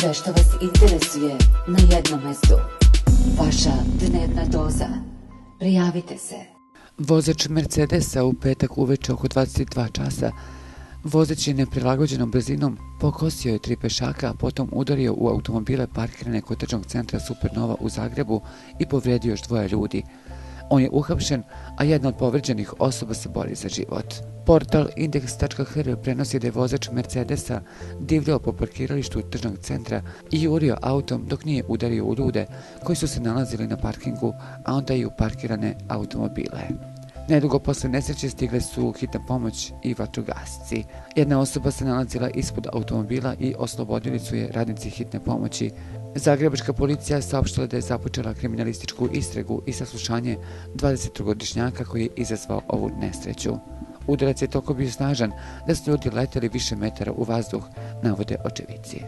Sve što vas interesuje na jednom mestu. Vaša dnevna doza. Prijavite se. Vozač Mercedesa u petak uveče oko 22 časa vozeći neprilagođenom brzinom pokosio je 3 pešaka, a potom udario u automobile parkirane kod tržnog centra Supernova u Zagrebu i povredio još 2 ljudi. On je uhapšen, a jedna od povređenih osoba se bori za život. Portal Index.hr prenosi da je vozač Mercedesa divljao po parkiralištu tržnog centra i jurio autom dok nije udario u ljude koji su se nalazili na parkingu, a onda i u parkirane automobile. Nedugo posle nesreće stigle su hitna pomoć i vatrogasci. Jedna osoba se nalazila ispod automobila i oslobodili su je radnici hitne pomoći. Zagrebačka policija saopštila da je započela kriminalističku istragu i saslušanje 23-godišnjaka koji je izazvao ovu nesreću. Udarac je toliko bio snažan da su ljudi leteli više metara u vazduh, navode očevici.